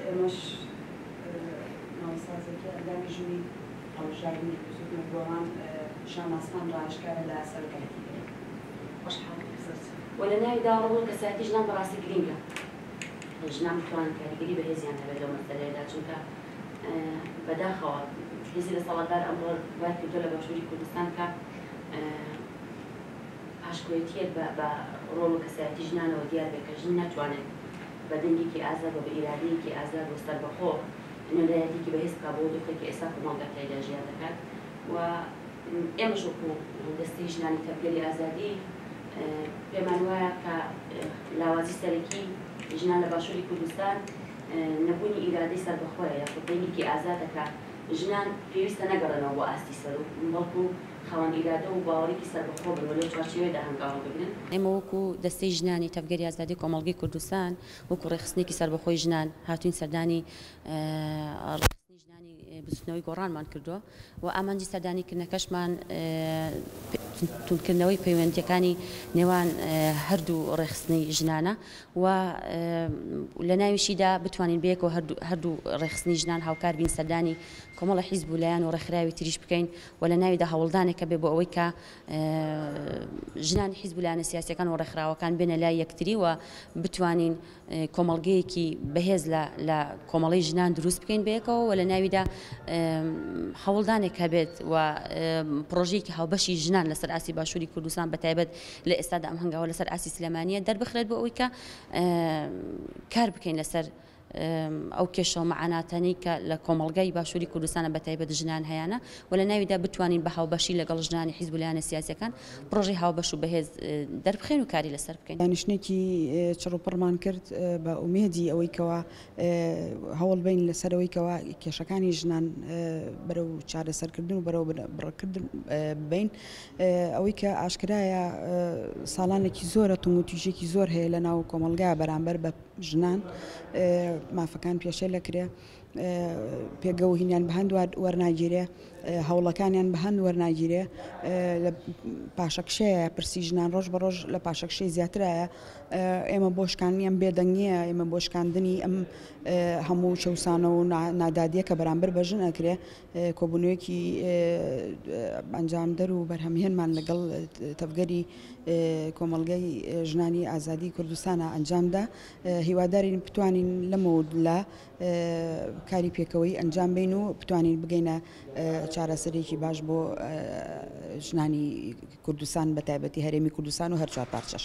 ئێمەش مامۆستا زەکی ئەندامی ژووری هەڵبژاردنی بزوتنەوەی گۆڕان شاناز خان ڕاوێژکارە لە سەرۆکایەتی هەرێم. خۆشحاڵ بووم زۆر. وە لە ناویدا ڕۆڵ و کەسایەتی ژنان بەڕاستی گرینگە ژنان بتوانن کاریگەری بەهێزیان هەبێت لەو مەسەلەیەدا چونکە بەداخەوە هێزی دەسەڵاتدار ئەمڕۆ وای کردووە لە باشووری کوردستان کە پاشکۆیەتییەک بە ڕۆڵ و کەسایەتی ژنانەوە دیار بێت کە ژن ناتوانێت بە دەنگێکی ئازاد و بە ئیرادەیەکی ئازاد و سەربەخۆ نوێنەرایەتییەکی بەهێز بکات بۆ ئەو دۆخەی کە ئێستا کۆمەڵگا تیایدا ژیان دەکات و ئێمەش وەکو دەستەی ژنانی تەڤگەری ئازادی پێمان وایە کە لاوازی سەرەکی ژنان لە باشووری کوردستان نەبوونی ئیرادەی سەربەخۆیە یاخود دەنگێکی ئازادە کە ژنان پێویستە نەگەڕێنەوە بۆ ئاستی سەروو بەڵکو خاوەن ئیرادە و باوەڕێکی سەربەخۆ بن و لەو چوارچێوەیەدا هەنگاو هەڵبگرن. ئێمە وەکو دەستەی ژنانی تەڤگەری ئازادی کۆمەڵگەی کوردستان وەکو ڕێکخستنێکی سەربەخۆی ژنان هاتووین سەردانی ڕێکخستنی ژنانی بزوتنەوەی گۆڕانمان کردووە و ئامانجی سەردانیکردنەکەشمان توندکردنەوەی پەیوەندییەکانی نێوان هەردوو ڕێکخستنی ژنانە و لە ناویشیدا بتوانین بەیەکەوە هەردوو ڕێکخستنی ژنان هاوکار بین سەردانی کۆمەڵە حیزب و لایەن و ڕێکخراوی تریش بکەین و لە ناویدا هەوڵدانێک هەبێ بۆ ئەوەی کە ژنانی حیزب و لایەنە سیاسیەکان و ڕێکخراوەکان بێنە لای یەکتری و بتوانین کۆمەڵگەیەکی بەهێز لە لە کۆمەڵەی ژنان دروست بکەین بەیەکەوە و لە ناویدا هەوڵدانێک هەبێت و پڕۆژەیەکی هاوبەشی ژنان لەسەر ئاستی باشووری کوردستان بە تایبەت لە ئێستادا ئەم هەنگاوە لەسەر ئاستی سلێمانییە دەربخرێت بۆ ئەوەی کە کار بکەین لەسەر ئەو کێشە و مەعاناتانەی کە لە کۆمەڵگای باشووری کوردستانە بە تایبەت ژنان هەیانە و لە ناویدا بتوانین بە هاوبەشی لەگەڵ ژنانی حیزب و لایەنە سیاسیەکان پڕۆژەی هاوبەش و بەهێز دەربخەین و کاری لەسەر بکەین. دانیشتنێکی چڕوپڕمان کرد بە ئومێدی ئەوەی کەوا هەوڵ بەین لەسەر ئەوەی کەوا کێشەکانی ژنان بەرەو چارەسەرکردن و بەرەو بڕکردن ببەین. ئەوەی کە ئاشکرایە ساڵانێکی زۆرە توندوتیژیەکی زۆر هەیە لە ناو کۆمەڵگا بەرامبەر بە ژنان مافەکان پێشێل دەکرێ، پێگە و هینیان بە هەند وەرناگیرێ، هەوڵەکانیان بە هەند وەرناگیرێ، لە پاشەکشەیە پرسی ژنان ڕۆژ بە ڕۆژ لە پاشەکشەی زیاترایە، ئێمە بۆ شکاندنی ئەم بێدەنگییە، ئێمە بۆ شکاندنی ئەم هەموو چەوسانە و نادادییە کە بەرامبەر بە ژن ئەکرێ، کۆبوونەوەیەکی ئەنجامدەر و بەرهەمهێنمان لەگەڵ تەڤگەری کۆمەڵگەی ژنانی ئازادی کوردستانا ئەنجامدا، هیوادارین بتوانین لەمەودلا کاری پێکەوەیی ئەنجام بەین و بتوانین بگەینە چارەسەرێکی باش بۆ ژنانی کوردستان بە تایبەتی هەرێمی کوردستان و هەر چوار پارچەش.